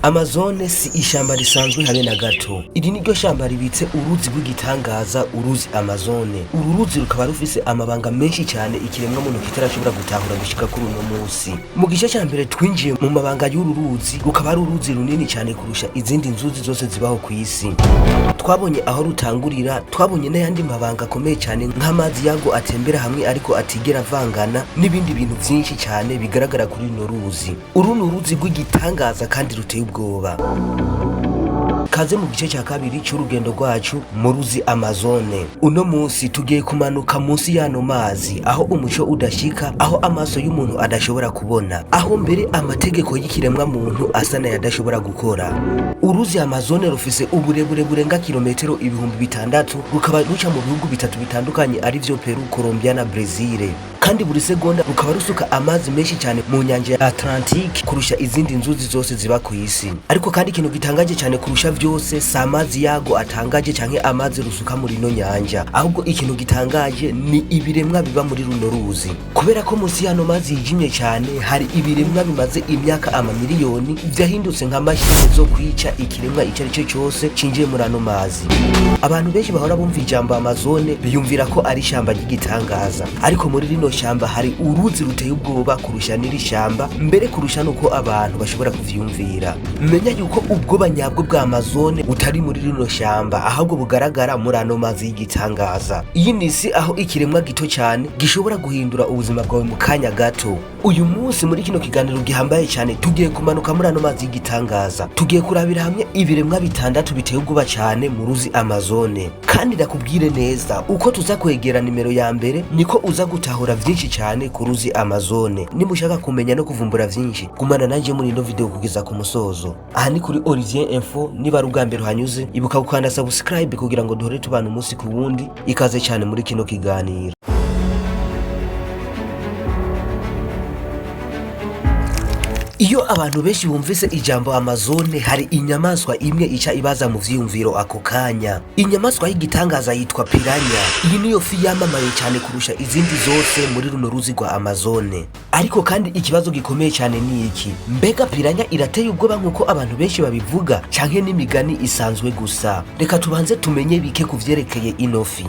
Amazone si ishamba risanzwe habe na gato. Iri niryo shamba ribitse uruzi rw'igitangaza, uruzi Amazone. Uru ruzi rukaba rufise amabanga menshi cyane ikiremwa muntu kitarashobora gutahura gushika kuri uno munsi. Mu gice cya mbere twinjiye mu mabanga y'uru ruzi, rukaba ari uruzi runini cyane kurusha izindi nzuzi zose zibaho ku isi. Twabonye aho rutangurira, twabonye n'ayandi mabanga akomeye cyane nk'amazi yago atembera hamwe ariko atigera avangana, n'ibindi bintu byinshi cyane bigaragara kuri runo ruzi. Uru ni uruzi rw'igitangaza kandi ruteye ubwoba. Kaze mu gice cya kabiri cy'urugendo rwacu mu ruzi Amazone. Uno munsi tugiye kumanuka munsi y'ano mazi, aho umuco udashika, aho amaso y'umuntu adashobora kubona, aho mbere amategeko y'ikiremwa muntu asa n'ayadashobora gukora. Uruzi Amazone rufise uburebure burenga kilometero 6000, rukaba ruca mu bihugu bitatu bitandukanye, arivyo Peru, Colombia na Brezil. Kandi buri segonda rukaba rusuka amazi menshi cyane mu nyanja ya Atlantique kurusha izindi nzuzi zose ziba ku isi. Ariko kandi ikintu gitangaje cyane kurusha vyose si amazi yago atangaje canke amazi rusuka muri ino nyanja, ahubwo ikintu gitangaje ni ibiremwa biba muri runo ruzi. Kubera ko munsi y'ano mazi yijimye cyane hari ibiremwa bimaze imyaka amamiliyoni vyahindutse nka mashini zo kwica ikiremwa icyo ari cyo cyose cinjiye muri ano mazi. Abantu benshi bahora bumva ijambo Amazone biyumvira ko ari ishamba ry'igitangaza, ariko muri rino shamba hari uruzi ruteye ubwoba kurusha n'iri shamba, mbere kurusha nuko abantu bashobora kuvyumvira. Menya yuko ubwoba nyabwo bwa Amazone butari muri rino shamba, ahubwo bugaragara muri ano mazi y'igitangaza. Iyi ni isi aho ikiremwa gito cyane gishobora guhindura ubuzima bwawe mu kanya gato. Uyu munsi muri kino kiganiro gihambaye cyane tugiye kumanuka muri ano mazi y'igitangaza, tugiye kurabira hamwe ibiremwa bitandatu biteye ubwoba cyane mu ruzi Amazone. Kandi ndakubwire neza, uko tuza kwegera nimero ya mbere niko uza gutahura vyinshi cyane ku ruzi Amazone. Nimushaka kumenya no kuvumbura vyinshi, gumana nanje muri ino video kugeza ku musozo. Aha ni kuri Olivier Info. Niba ari ubwa mbere uhanyuze, ibuka gukanda subscribe kugira ngo duhore tubana umunsi ku wundi. Ikaze cyane muri kino kiganiro. Iyo abantu benshi bumvise ijambo Amazone, hari inyamaswa imwe ica ibaza mu vyiyumviro ako kanya, inyamaswa y'igitangaza yitwa piranha. Iyi niyo fi yamamaye cyane kurusha izindi zose muri runo ruzi rwa Amazone. Ariko kandi ikibazo gikomeye cyane ni iki: mbega piranha irateye ubwoba nk'uko abantu benshi babivuga, canke n'imigani isanzwe gusa? Reka tubanze tumenye bike ku vyerekeye ino fi.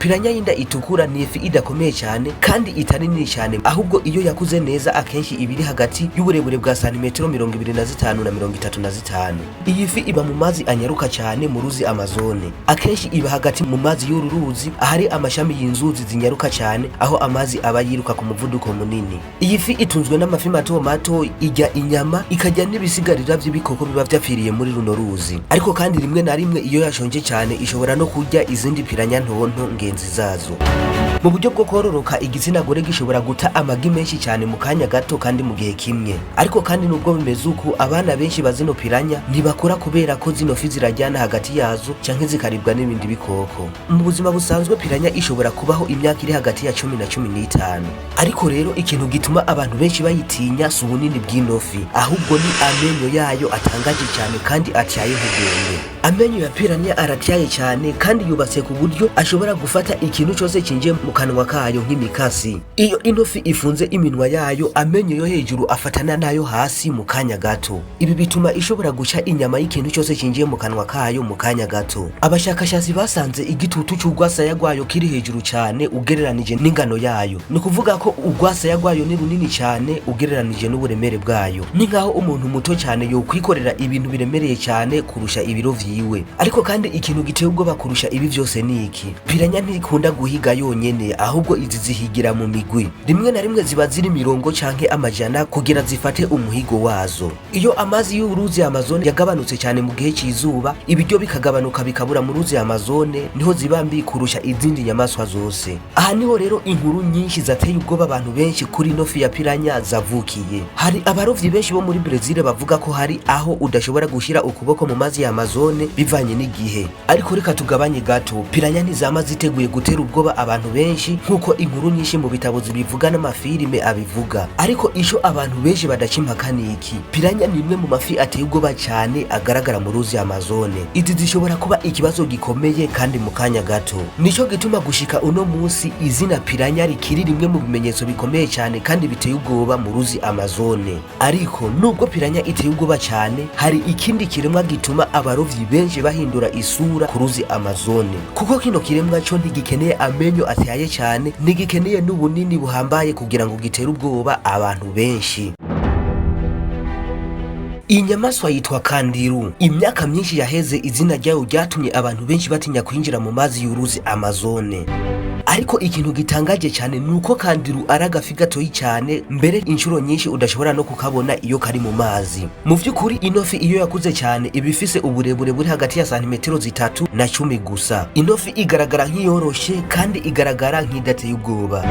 Piranha y'inda itukura ni ifi idakomeye cyane kandi itari nini cyane, ahubwo iyo yakuze neza akenshi iba iri hagati y'uburebure bwa santimetero 25 na 35. Iyi fi iba mu mazi anyaruka cyane mu ruzi Amazone. Akenshi iba hagati mu mazi y'uru ruzi, ahari amashami y'inzuzi zinyaruka cyane, aho amazi aba yiruka ku muvuduko munini. Iyi fi itunzwe n'amafi mato mato, irya inyama, ikarya n'ibisigarira by'ibikoko biba vyapfiriye muri runo ruzi. Ariko kandi rimwe na rimwe iyo yashonje cyane ishobora no kurya izindi piranha ntonto ngenzi zazo. Mu buryo bwo kororoka, igitsina gore gishobora guta amagi menshi cyane mu kanya gato kandi mu gihe kimwe. Ariko kandi nubwo bimeze uku, abana benshi ba zino piranha ntibakura, kubera ko zino fi zirajyana hagati yazo canke zikaribwa n'ibindi bikoko. Mu buzima busanzwe piranha ishobora kubaho imyaka iri hagati ya 10 na 15. Ariko rero ikintu gituma abantu benshi bayitinya si ubunini bw'ino fi, ahubwo ni amenyo yayo atangaje cyane kandi atyaye nk'urwembe. Amenyo ya piranha aratyaye cyane kandi yubatse ku buryo ashobora gufata ikintu cyose cinjiye mu kanwa kayo nk'imikasi. Iyo ino fi ifunze iminwa yayo, amenyo yo hejuru afatana nayo hasi mu kanya gato. Ibi bituma ishobora guca inyama y'ikintu cyose cinjiye mu kanwa kayo mu kanya gato. Abashakashatsi basanze igitutu c'urwasaya rwayo kiri hejuru cyane ugereranije n'ingano yayo. Ni ukuvuga ko urwasaya rwayo ni runini cyane ugereranije n'uburemere bwayo. Ni nkaho umuntu muto cyane yokwikorera ibintu biremereye cyane kurusha ibiro vyiwe. Ariko kandi ikintu giteye ubwoba kurusha ibi vyose ni iki: piranha ntikunda guhiga yonyene, ahubwo izi zihigira mu migwi. Rimwe na rimwe ziba ziri mirongo canke amajana kugira zifate umuhigo wazo. Iyo amazi y'uruzi Amazone yagabanutse cyane mu gihe cy'izuba, ibiryo bikagabanuka bikabura mu ruzi Amazone, niho ziba mbi kurusha izindi nyamaswa zose. Aha niho rero inkuru nyinshi zateye ubwoba abantu benshi kuri ino fi ya piranha zavukiye. Hari abarovyi benshi bo muri Brezil bavuga ko hari aho udashobora gushira ukuboko mu mazi ya Amazone bivanye n'igihe. Ariko reka tugabanye gato, piranha ntizama ziteguye. yiteguye gutera ubwoba abantu benshi nk'uko inkuru nyinshi mu bitabo zibivuga n'amafilime abivuga. Ariko ico abantu benshi badaca impaka ni iki: piranha ni imwe mu mafi ateye ubwoba cyane agaragara mu ruzi Amazone. Izi zishobora kuba ikibazo gikomeye kandi mu kanya gato. Nico gituma gushika uno munsi izina piranha rikiri rimwe mu bimenyetso bikomeye cyane kandi biteye ubwoba mu ruzi Amazone. Ariko nubwo piranha iteye ubwoba cyane, hari ikindi kiremwa gituma abarovyi benshi bahindura isura ku ruzi Amazone, kuko kino kiremwa co ntigikeneye amenyo atyaye cyane, ntigikeneye n'ubunini buhambaye kugira ngo gitere ubwoba abantu benshi. Iyi nyamaswa yitwa kandiru. Imyaka myinshi yaheze, izina ryayo ryatumye abantu benshi batinya kwinjira mu mazi y'uruzi Amazone. Ariko ikintu gitangaje cyane ni uko kandiru ari agafi gatoyi cyane, mbere inshuro nyinshi udashobora no kukabona iyo kari mu mazi. Mu vy'ukuri, ino fi iyo yakuze cyane iba ifise uburebure buri hagati ya santimetero 3 na 10 gusa. Ino fi igaragara nk'iyoroshe kandi igaragara nk'idateye ubwoba.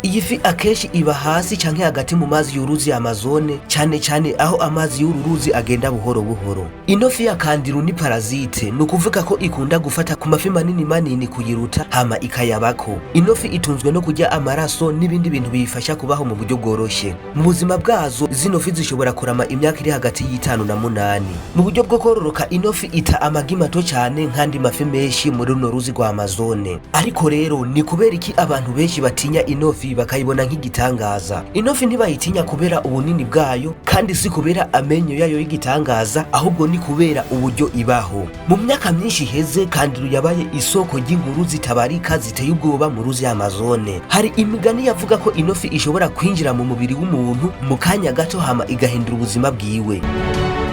Iyi fi akenshi iba hasi canke hagati mu mazi y'uruzi Amazone, cyane cyane aho amazi y'uru ruzi agenda buhoro buhoro. Ino fi ya kandiru ni parasite, ni ukuvuga ko ikunda gufata ku mafi manini manini kuyiruta, hama ikayabako. Ino fi itunzwe no kurya amaraso n'ibindi bintu biyifasha kubaho mu buryo bworoshye. Mu buzima bwazo, zino fi zishobora kurama imyaka iri hagati y'5 na 8. Mu buryo bwo kororoka, ino fi ita amagi mato cyane nk'andi mafi menshi muri runo ruzi rwa Amazone. Ariko rero, ni kubera iki abantu benshi batinya ino fi bakayibona nk'igitangaza? Ino fi ntibayitinya kubera ubunini bwayo, kandi si kubera amenyo yayo y'igitangaza, ahubwo ni kubera uburyo ibaho. Mu myaka myinshi iheze, kandiru yabaye isoko ry'inkuru zitabarika ziteye ubwoba mu ruzi Amazone. Hari imigani yavuga ko ino fi ishobora kwinjira mu mubiri w'umuntu mu kanya gato, hama igahindura ubuzima bwiwe.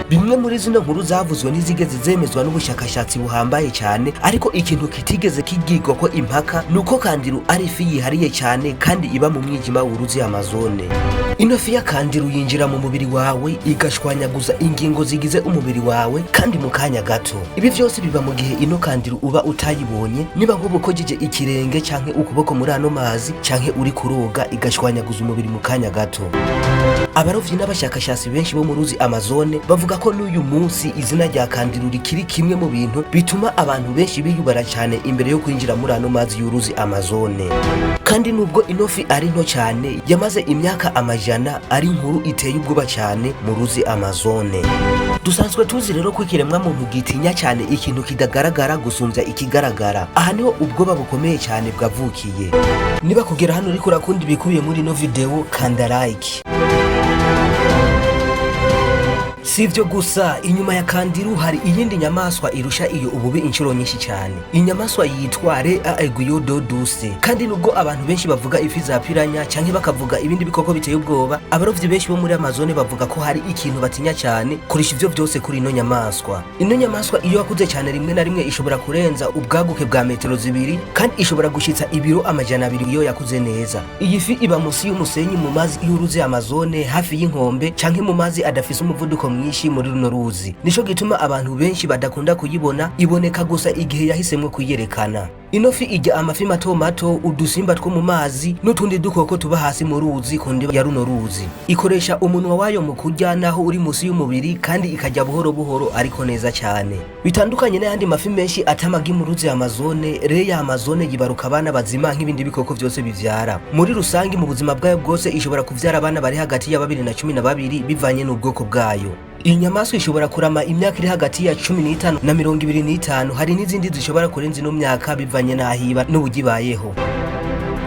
Bimwe muri zino nkuru zavuzwe ntizigeze zemezwa n'ubushakashatsi buhambaye cyane, ariko ikintu kitigeze kigirwa ko impaka ni uko kandiru ari ifi yihariye cyane kandi iba mu mwijima w'uruzi Amazone. Ino fi ya kandiru yinjira mu mubiri wawe, igashwanyaguza ingingo zigize umubiri wawe kandi mu kanya gato. Ibi vyose biba mu gihe ino kandiru uba utayibonye. Niba nk'ubu ukojeje ikirenge canke ukuboko muri ano mazi canke uri kuroga, igashwanyaguza umubiri mu kanya gato. Abarovyi n'abashakashatsi benshi bo mu ruzi Amazone bavuga ko n'uyu munsi izina rya kandiru rikiri kimwe mu bintu bituma abantu benshi biyubara cyane imbere yo kwinjira muri ano mazi y'uruzi Amazone. Kandi nubwo ino fi ari nto cyane, yamaze imyaka amajana ari inkuru iteye ubwoba cyane mu ruzi Amazone. Dusanzwe tuzi rero ko ikiremwa muntu gitinya cyane ikintu kidagaragara gusumbya ikigaragara. Aha niho ubwoba bukomeye cyane bwavukiye. Niba kugera hano uriko urakunda ibikubiye muri ino video, kanda like. Si ibyo gusa, inyuma ya kandiru hari iyindi nyamaswa irusha iyo ububi inshuro nyinshi cyane. Inyamaswa yitwa Rea aiguille d'eau douce. Kandi nubwo abantu benshi bavuga ifi za piranha canke bakavuga ibindi bikoko biteye ubwoba, abarovyi benshi bo muri Amazone bavuga ko hari ikintu batinya cyane kurusha ivyo vyose kuri ino nyamaswa. Ino nyamaswa iyo yakuze cyane, rimwe na rimwe ishobora kurenza ubwaguke bwa metero 2, kandi ishobora gushitsa ibiro 200 iyo yakuze neza. Iyi fi iba musi y'umusenyi mu mazi y'uruzi Amazone, hafi y'inkombe canke mu mazi adafise umuvuduko mwinshi muri runo ruzi. Nico gituma abantu benshi badakunda kuyibona. Iboneka gusa igihe yahisemwo kuyerekana. Ino fi irya amafi mato mato, udusimba two mu mazi n'utundi dukoko tuba hasi mu ruzi ku ndiba ya runo ruzi. Ikoresha umunwa wayo mu kurya naho uri musi y'umubiri, kandi ikarya buhoro buhoro ariko neza cyane. Bitandukanye n'ayandi mafi menshi ata amagi mu ruzi Amazone, Reya Amazone yibaruka abana bazima nk'ibindi bikoko vyose bivyara. Muri rusange, mu buzima bwayo bwose ishobora kuvyara abana bari hagati ya 2 na 12, bivanye n'ubwoko bwayo. Iyi nyamaswa ishobora kurama imyaka iri hagati ya 15 na 25. Hari n'izindi zishobora kurenza ino myaka, bivanye n'aho iba n'uburyo ibayeho.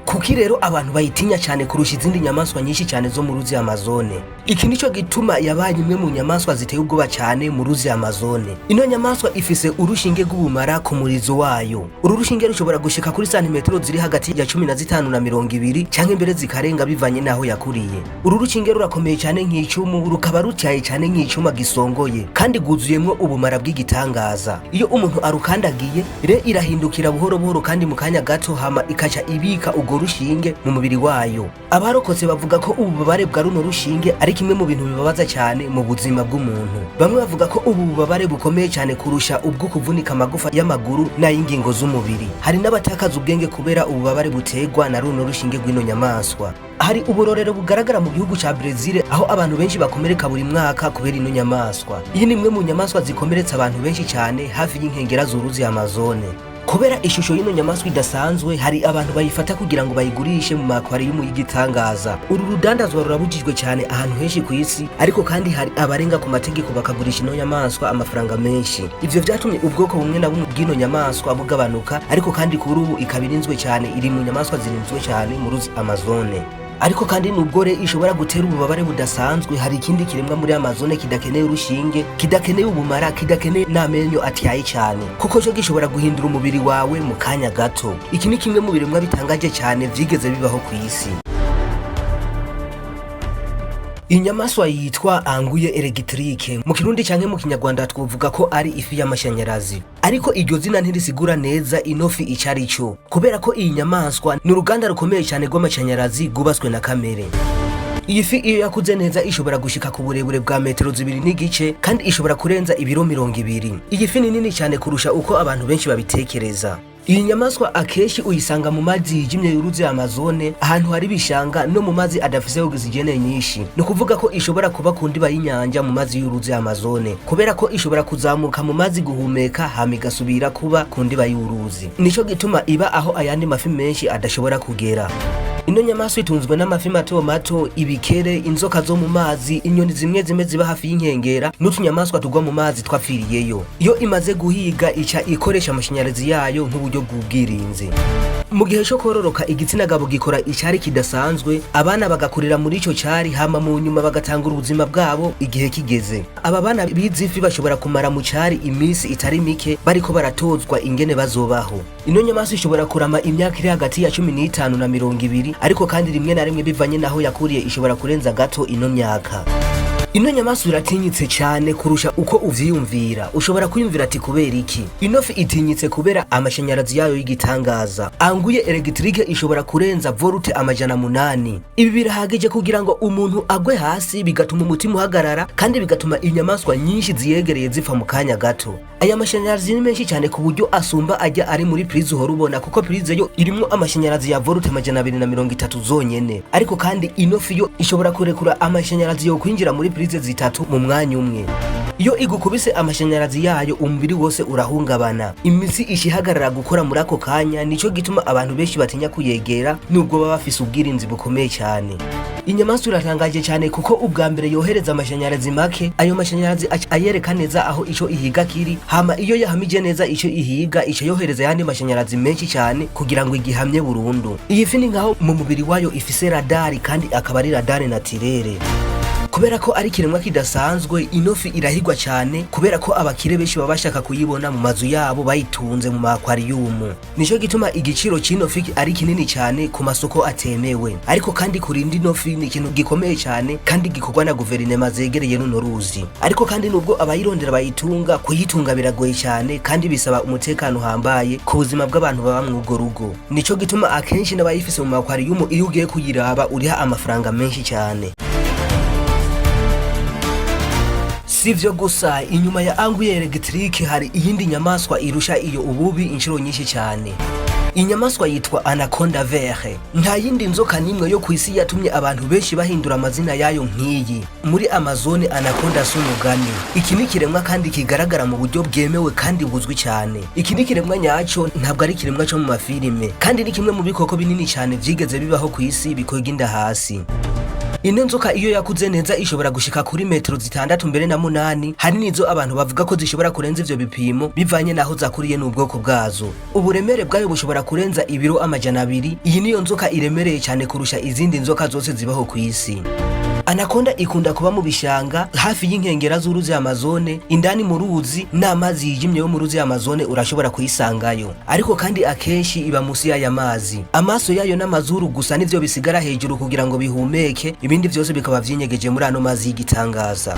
Kuki rero abantu bayitinya cyane kurusha izindi nyamaswa nyinshi cyane zo mu ruzi Amazone? Iki nico gituma yabaye imwe mu nyamaswa ziteye ubwoba cyane mu ruzi Amazone. Ino nyamaswa ifise urushinge rw'ubumara ku murizo wayo. Uru rushinge rushobora gushika kuri santimetero ziri hagati ya 15 na 20, canke mbere zikarenga, bivanye n'aho yakuriye. Uru rushinge rurakomeye cyane nk'icumu, rukaba rutyaye cyane nk'icuma gisongoye, kandi rwuzuyemwo ubumara bw'igitangaza. Iyo umuntu arukandagiye, re irahindukira buhoro buhoro kandi mu kanya gato, hama ikaca ibika urwo rushinge mu mubiri wayo. Abarokotse bavuga ko ububabare bwa runo rushinge ari kimwe mu bintu bibabaza cyane mu buzima bw'umuntu. Bamwe bavuga ko ubu bubabare bukomeye cyane kurusha ubwo kuvunika amagufa y'amaguru n'ay'ingingo z'umubiri. Hari n'abatakaza ubwenge kubera ububabare buterwa na runo rushinge rw'ino nyamaswa. Hari uburorero bugaragara mu gihugu ca Brezil, aho abantu benshi bakomereka buri mwaka kubera ino nyamaswa. Iyi ni imwe mu nyamaswa zikomeretsa abantu benshi cyane hafi y'inkengera z'uruzi Amazone. Kuki rero abantu batinya ino nyamaswa? Kubera ishusho y'ino nyamaswa idasanzwe, hari abantu bayifata kugira ngo bayigurishe mu ma aquarium y'igitangaza. Uru rudandazwa rurabujijwe cyane ahantu henshi ku isi, ariko kandi hari abarenga ku mategeko bakagurisha ino nyamaswa amafaranga menshi. Ivyo vyatumye ubwoko bumwe na bumwe bw'ino nyamaswa bugabanuka, ariko kandi kuri ubu ikaba irinzwe cyane, iri mu nyamaswa zirinzwe cyane mu ruzi Amazone. Ariko kandi nubwo re ishobora gutera ububabare budasanzwe, hari ikindi kiremwa muri Amazone kidakeneye urushinge, kidakeneye ubumara, kidakeneye n'amenyo atyaye cyane, kuko cyo gishobora guhindura umubiri wawe mu kanya gato. Iki ni kimwe mu biremwa bitangaje cyane vyigeze bibaho ku isi. Inyamaswa yitwa anguille électrique. Mu Kirundi canke mu Kinyarwanda twovuga ko ari ifi y'amashanyarazi, ariko iryo zina ntirisigura neza ino fi ico ari cyo, kubera ko iyi nyamaswa ni uruganda rukomeye cyane rw'amashanyarazi rwubatswe na kamere. Iyi fi iyo yakuze neza ishobora gushika ku burebure bwa metero 2.5, kandi ishobora kurenza ibiro 20. Iyi fi ni nini cyane kurusha uko abantu benshi babitekereza. Iyi nyamaswa akenshi uyisanga mu mazi yijimye y'uruzi Amazone, ahantu hari ibishanga no mu mazi adafise ogisijene nyinshi. Ni ukuvuga ko ishobora kuba ku ndiba y'inyanja mu mazi y'uruzi Amazone, kubera ko ishobora kuzamuka mu mazi guhumeka, hama igasubira kuba ku ndiba y'uruzi. Nico gituma iba aho ayandi mafi menshi adashobora kugera. Ino nyamaswa itunzwe n'amafi mato mato, ibikere, inzoka zo mu mazi, inyoni zimwe zimwe ziba hafi y'inkengera n'utunyamaswa tugwa mu mazi twapfiriyeyo. Iyo imaze guhiga, ica ikoresha amashanyarazi yayo nk'uburyo bw'ubwirinzi. Mu gihe cyo kororoka, igitsina gabo gikora icyari kidasanzwe, abana bagakurira muri ico cyari, hama mu nyuma bagatangura ubuzima bwabo igihe kigeze. Aba bana b'izi fi bashobora kumara mu cyari iminsi itari mike bariko baratozwa ingene bazobaho. Ino nyamaswa ishobora kurama imyaka iri hagati ya 15 na 20, ariko kandi rimwe na rimwe, bivanye naho yakuriye, ishobora kurenza gato ino myaka. Ino nyamaswa iratinyitse cyane kurusha uko uvyiyumvira. Ushobora kwiyumvira ati: "Kubera iki?" Ino fi itinyitse kubera amashanyarazi yayo y'igitangaza. Anguille électrique ishobora kurenza volt 800. Ibi birahagije kugira ngo umuntu agwe hasi, bigatuma umutima uhagarara, kandi bigatuma inyamaswa nyinshi ziyegereye zipfa mu kanya gato. Aya mashanyarazi ni menshi cyane ku buryo asumba ajya ari muri prise uhora ubona, kuko prise yo irimwo amashanyarazi ya volt 230 zonyene. Ariko kandi ino fi yo ishobora kurekura amashanyarazi yo kwinjira muri prise zitatu mu mwanya umwe. Iyo igukubise amashanyarazi yayo, umubiri wose urahungabana, imitsi ishihagarara gukora muri ako kanya. Nico gituma abantu benshi batinya kuyegera, nubwo baba bafise ubwirinzi bukomeye cyane. Inyamaswa iratangaje cyane, kuko ubwa mbere yohereza amashanyarazi make. Ayo mashanyarazi ayereka neza aho ico ihiga kiri. Hama iyo yahamije neza ico ihiga, ico yohereza ayandi mashanyarazi menshi cyane kugira ngo igihamye burundu. Iyi fi ni nkaho mu mubiri wayo ifise radari, kandi akaba ari radari naturelle. Kubera ko ari ikiremwa kidasanzwe, ino fi irahigwa cyane, kubera ko abakire benshi baba bashaka kuyibona mu mazu yabo bayitunze mu ma aquarium. Nico gituma igiciro c'ino fi ari kinini cyane ku masoko atemewe. Ariko kandi kurinda ino fi ni ikintu gikomeye cyane, kandi gikorwa na guverinema zegereye runo ruzi. Ariko kandi nubwo abayirondera bayitunga, kuyitunga biragoye cyane, kandi bisaba umutekano uhambaye ku buzima bw'abantu baba mw'urwo rugo. Nico gituma akenshi n'abayifise mu ma aquarium, iyo ugiye kuyiraba uriha amafaranga menshi cyane. Sivyo gusa, inyuma ya anguille électrique hari iyindi nyamaswa irusha iyo ububi inshuro nyinshi cyane. Inyamaswa yitwa anaconda vert. Nta yindi nzoka n'imwe yo ku isi yatumye abantu benshi bahindura amazina yayo nk'iyi. Muri Amazone, anaconda si umugani. Iki ni ikiremwa kandi kigaragara mu buryo bwemewe kandi buzwi cyane. Iki ni ikiremwa nyacyo, ntabwo ari ikiremwa cyo mu mafilime, kandi ni kimwe mu bikoko binini cyane vyigeze bibaho ku isi bikwega inda hasi. Ino nzoka iyo yakuze neza ishobora gushika kuri metero 6 mbere na 8. Hari nizo abantu bavuga ko zishobora kurenza ivyo bipimo, bivanye naho zakuriye n'ubwoko bwazo. Uburemere bwayo bushobora kurenza ibiro 200. Iyi niyo nzoka iremereye cyane kurusha izindi nzoka zose zibaho ku isi. Anaconda ikunda kuba mu bishanga hafi y'inkengera z'uruzi Amazone. Indani mu ruzi n'amazi yijimye yo mu ruzi Amazone urashobora kuyisangayo, ariko kandi akenshi iba musi y'aya mazi. Amaso yayo n'amazuru gusa nivyo bisigara hejuru kugira ngo bihumeke, ibindi vyose bikaba vyinyegeje muri ano mazi y'igitangaza.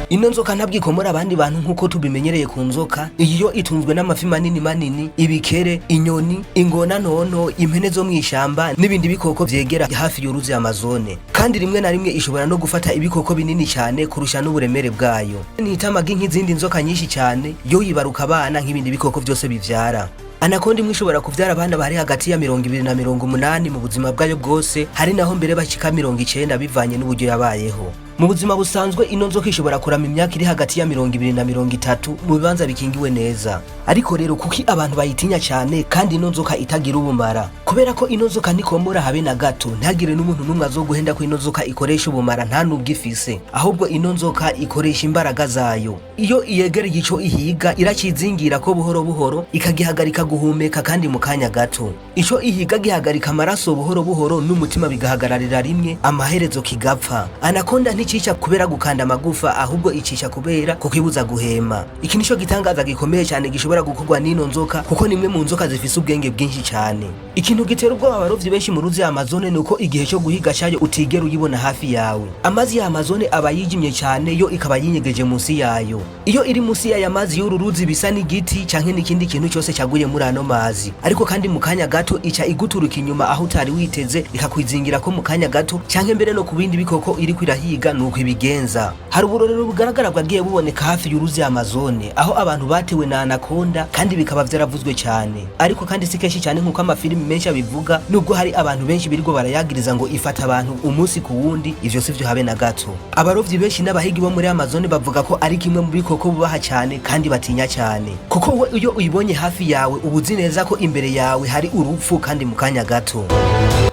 Ino nzoka ntabwo ikomora abandi bantu nk'uko tubimenyereye ku nzoka. Iyi yo itunzwe n'amafi manini manini, ibikere, inyoni, ingona ntonto, impene zo mw'ishamba n'ibindi bikoko vyegera hafi y'uruzi Amazone. Kandi rimwe na rimwe ishobora no gufata ibikoko binini cyane kurusha n'uburemere bwayo. Ntita amagi nk'izindi nzoka nyinshi cyane, yo yibaruka abana nk'ibindi bikoko byose bivyara. Anaconda imwe ishobora kuvyara abana bari hagati ya 20 na 80 mu buzima bwayo bwose, hari naho mbere bashika 90, bivanye n'uburyo yabayeho. Mu buzima busanzwe, ino nzoka ishobora kurama imyaka iri hagati ya 20 na 30 mu bibanza bikingiwe neza. Ariko rero, kuki abantu bayitinya cyane kandi ino nzoka itagira ubumara? Kubera ko ino nzoka ntikomora habe na gato. Ntagire n'umuntu n'umwe azoguhenda ko ino nzoka ikoresha ubumara, nta nubwo ifise. Ahubwo ino nzoka ikoresha imbaraga zayo. Iyo iyegereye ico ihiga, irakizingira ko buhoro buhoro, ikagihagarika guhumeka, kandi mu kanya gato ico ihiga gihagarika amaraso buhoro buhoro, n'umutima bigahagararira rimwe, amaherezo kigapfa. Anaconda nticisha kubera gukanda amagufa, ahubwo icisha kubera kukibuza guhema. Iki nico gitangaza gikomeye cyane gishobora gukorwa n'ino nzoka, kuko nimwe mu nzoka zifise ubwenge bwinshi cyane. Ikintu gitera ubwoba abarovyi benshi mu ruzi Amazone ni uko igihe cyo guhiga cyayo utigera uyibona hafi yawe. Amazi ya Amazone aba yijimye cyane, yo ikaba yinyegeje munsi yayo. Iyo iri munsi y'aya mazi y'uru ruzi, bisa n'igiti canke n'ikindi kintu cyose cyaguye muri ano mazi. Ariko kandi mu kanya gato ica iguturuka inyuma aho utari witeze, ikakwizingira ko mu kanya gato, canke mbere no ku bindi bikoko iriko irahiga nuko ibigenza. Hari uburorero bugaragara bwagiye buboneka hafi y'uruzi Amazone, aho abantu batewe na anaconda, kandi bikaba vyaravuzwe cyane. Ariko kandi si kenshi cyane nkuko amafilimi menshi abivuga, nubwo hari abantu benshi birirwa barayagiriza ngo ifata abantu umunsi ku wundi. Ivyo sivyo habe na gato. Abarovyi benshi n'abahigi bo muri Amazone bavuga ko ari kimwe mu bikoko bubaha cyane kandi batinya cyane, kuko we iyo uyibonye hafi yawe, uba uzi neza ko imbere yawe hari urupfu, kandi mu kanya gato.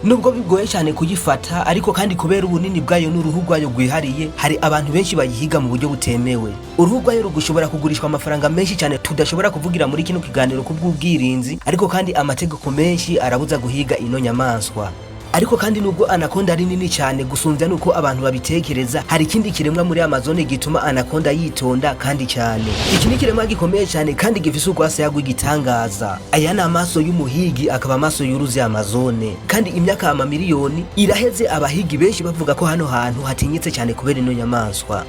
Nubwo bigoye cyane kuyifata, ariko kandi kubera ubunini bwayo n'uruhu rwayo rwihariye, hari abantu benshi bayihiga mu buryo butemewe. Uruhu rwayo rugushobora kugurishwa amafaranga menshi cyane tudashobora kuvugira muri kino kiganiro kubw'ubwirinzi. Ariko kandi amategeko menshi arabuza guhiga ino nyamaswa. Ariko kandi nubwo anaconda ari nini cyane gusumbya nuko abantu babitekereza, hari ikindi kiremwa muri Amazone gituma anaconda yitonda kandi cyane. Iki ni ikiremwa gikomeye cyane kandi gifise urwasaya rw'igitangaza. Aya ni amaso y'umuhigi, akaba amaso y'uruzi Amazone. Kandi imyaka amamiliyoni iraheze abahigi benshi bavuga ko hano hantu hatinyitse cyane kubera ino nyamaswa.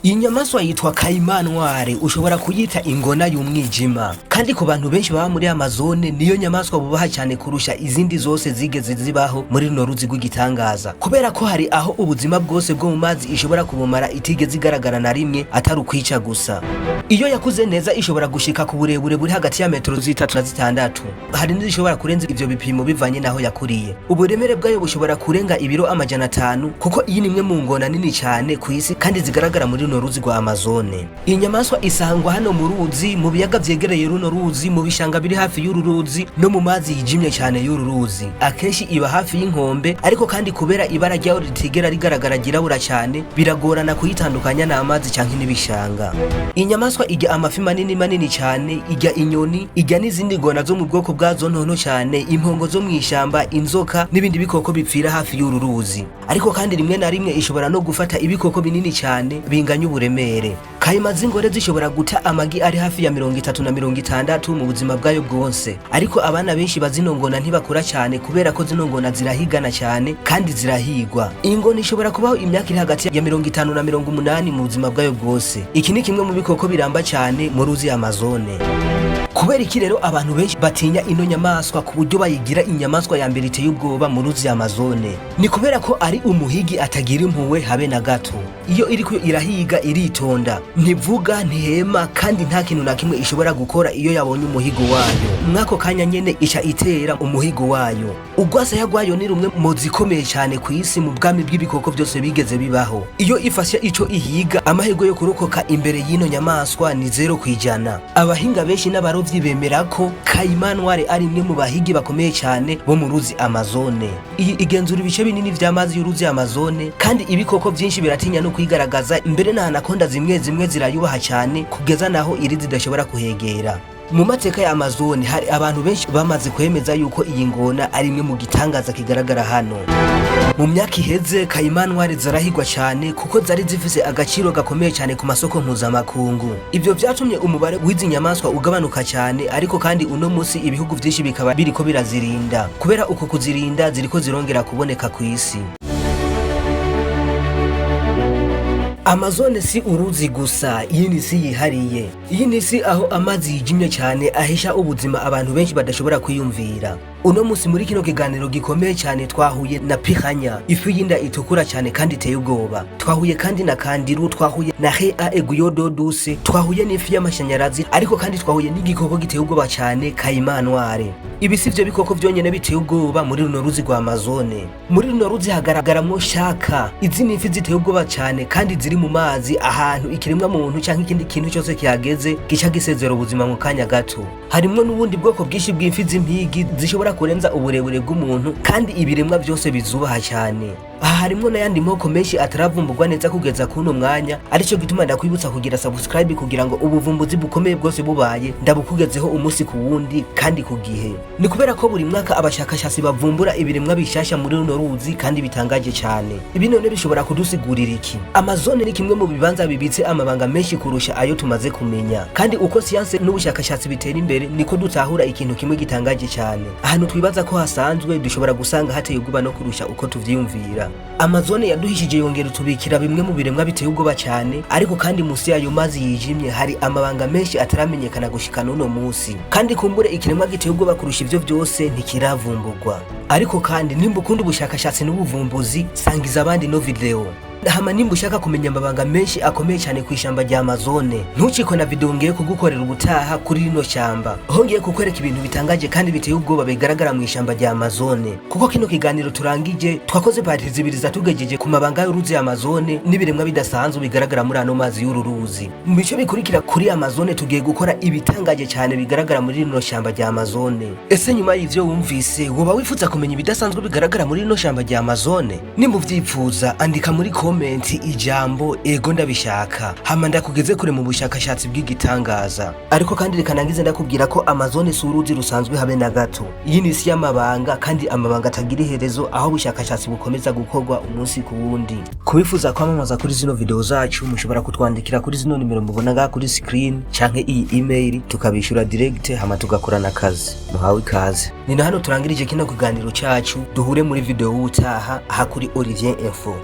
Iyi nyamaswa yitwa Caiman noir, ushobora kuyita ingona y'umwijima. Kandi ku bantu benshi baba muri Amazone, niyo nyamaswa bubaha cyane kurusha izindi zose zigeze zibaho muri runo ruzi rw'igitangaza, kubera ko hari aho ubuzima bwose bwo mu mazi ishobora kubumara itigeze igaragara na rimwe, atari ukwica gusa. Iyo yakuze neza, ishobora gushika ku burebure buri hagati ya metero 3 na 6. Hari n'izishobora kurenza ivyo bipimo bivanye n'aho yakuriye. Uburemere bwayo bushobora kurenga ibiro 500, kuko iyi ni imwe mu ngona nini cyane ku isi kandi zigaragara muri runo ruzi rwa Amazone. Iyi nyamaswa isangwa hano mu ruzi, mu biyaga vyegereye runo ruzi, mu bishanga biri hafi y'uru ruzi, no mu mazi yijimye cyane y'uru ruzi. Akenshi iba hafi y'inkombe. Ariko kandi kubera ibara ryayo ritigera rigaragara, ryirabura cyane, biragorana kuyitandukanya n'amazi canke n'ibishanga. Iyi nyamaswa irya amafi manini manini cyane, irya inyoni, irya n'izindi ngona zo mu bwoko bwazo ntonto cyane, impongo zo mw'ishamba, inzoka n'ibindi bikoko bipfira hafi y'uru ruzi. Ariko kandi rimwe na rimwe ishobora no gufata ibikoko binini cyane binganya uburemere. Kayima z'ingore zishobora guta amagi ari hafi ya 30 na 60 mu buzima bwayo bwose. Ariko abana benshi bazino ngona ntibakura cyane, kubera ko zino ngona zirahigana cyane kandi zirahigwa. Iyi ngona ishobora kubaho imyaka iri hagati ya 50 na 80 mu buzima bwayo bwose. Iki ni kimwe mu bikoko biramba cyane mu ruzi Amazone. Kubera iki rero abantu benshi batinya ino nyamaswa ku buryo bayigira inyamaswa ya mbere iteye ubwoba mu ruzi Amazone? Ni kubera ko ari umuhigi atagira impuhwe habe na gato. Iyo iriko irahiga iritonda, ntivuga, ntihema, kandi nta kintu na kimwe ishobora gukora iyo yabonye umuhigo wayo. Mwako kanya nyene ica itera umuhigo wayo. Urwasaya rwayo ni rumwe mu zikomeye cyane ku isi mu bwami bw'ibikoko byose bigeze bibaho. Iyo ifashe ico ihiga, amahirwe yo kurokoka imbere y'ino nyamaswa ni 0%. Abahinga benshi n'abarovyi bemera ko Caiman noir ari imwe mu bahigi bakomeye cyane bo mu ruzi Amazone. Iyi igenzura ibice binini vy'amazi y'uruzi Amazone, kandi ibikoko vyinshi biratinya no kwigaragaza. Mbere na anaconda zimwe zimwe zirayubaha cyane, kugeza naho iri zidashobora kuhegera. Mu mateka ya Amazone, hari abantu benshi bamaze kwemeza yuko iyi ngona ari imwe mu gitangaza kigaragara hano. Mu myaka iheze, Caiman noir zarahigwa cyane kuko zari zifise agaciro gakomeye cyane ku masoko mpuzamakungu. Ivyo vyatumye umubare w'izi nyamaswa ugabanuka cyane. Ariko kandi uno musi ibihugu vyinshi bikaba biriko birazirinda. Kubera uko kuzirinda, ziriko zirongera kuboneka ku isi. Amazone si uruzi gusa, iyi ni isi yihariye. Iyi ni isi aho amazi yijimye cyane ahisha ubuzima abantu benshi badashobora kwiyumvira. Uno musi muri kino kiganiro gikomeye cyane twahuye na piranha, ifi y'inda itukura cyane kandi iteye ubwoba. Twahuye kandi na candiru, twahuye na rea aiguillon d'eau douce, twahuye n'ifi y'amashanyarazi, ariko kandi twahuye n'igikoko giteye ubwoba cyane, caïman noir. Ibi si vyo bikoko vyonyene biteye ubwoba muri runo ruzi rwa Amazone. Muri runo ruzi hagaragaramwo shark. Izi ni ifi ziteye ubwoba cyane kandi ziri mu mazi ahantu ikiremwa muntu canke ikindi kintu cyose kihageze gica gisezera ubuzima mu kanya gato. Harimwo n'ubundi bwoko bwinshi bw'ifi z'impigi zishobora kurenza uburebure bw'umuntu, kandi ibiremwa byose bizubaha cyane. Aha harimwo n'ayandi moko menshi ataravumburwa neza kugeza kuno mwanya, arico gituma ndakwibutsa kugira subscribe kugira ngo ubuvumbuzi bukomeye bwose bubaye ndabukugezeho umunsi ku wundi kandi ku gihe. Ni kubera ko buri mwaka abashakashatsi bavumbura ibiremwa bishasha muri runo ruzi kandi bitangaje cyane. Ibi none bishobora kudusigurira iki? Amazone ni kimwe mu bibanza bibitse amabanga menshi kurusha ayo tumaze kumenya, kandi uko siyanse n'ubushakashatsi bitera imbere niko dutahura ikintu kimwe gitangaje cyane: ahantu twibaza ko hasanzwe dushobora gusanga hateye ubwoba no kurusha uko tuvyiyumvira. Amazone yaduhishije yongera utubikira bimwe mu biremwa biteye ubwoba cyane, ariko kandi musi yayo mazi yijimye hari amabanga menshi ataramenyekana gushika n'uno musi, kandi kumbure ikiremwa giteye ubwoba kurusha ivyo byose ntikiravumburwa. Ariko kandi nimba ukunda ubushakashatsi n'ubuvumbuzi, sangiza abandi ino video. Hama nimba ushaka kumenya amabanga menshi akomeye cyane ku ishyamba rya Amazone, ntucikwe na video ngiye kugukorera ubutaha kuri rino shyamba, aho ngiye kukwereka ibintu bitangaje kandi biteye ubwoba bigaragara mu ishyamba rya Amazone. Kuko kino kiganiro turangije twakoze part 2 zatugejeje ku mabanga y'uruzi Amazone n'ibiremwa bidasanzwe bigaragara muri ano mazi y'uru ruzi. Mu bice bikurikira kuri Amazone tugiye gukora ibitangaje cyane bigaragara muri rino shyamba rya Amazone. Ese nyuma y'ivyo wumvise, woba wifuza kumenya ibidasanzwe bigaragara muri rino shyamba rya Amazone? Nimba uvyifuza, andika muri comment ijambo "ego ndabishaka", hama ndakugeze kure mu bushakashatsi bw'igitangaza. Ariko kandi reka nangize ndakubwira ko Amazone si uruzi rusanzwe habe na gato. Iyi ni isi y'amabanga kandi amabanga atagira iherezo, aho ubushakashatsi bukomeza gukorwa umunsi ku wundi. Kubifuza kwamamaza kuri zino video zacu, mushobora kutwandikira kuri zino nimero mubona ngaha kuri screen canke iyi email, tukabishura direct hama tugakorana akazi. Muhawe ikaze. Ni na hano turangirije kino kiganiro cacu. Duhure muri video w'ubutaha aha kuri Olivier Info.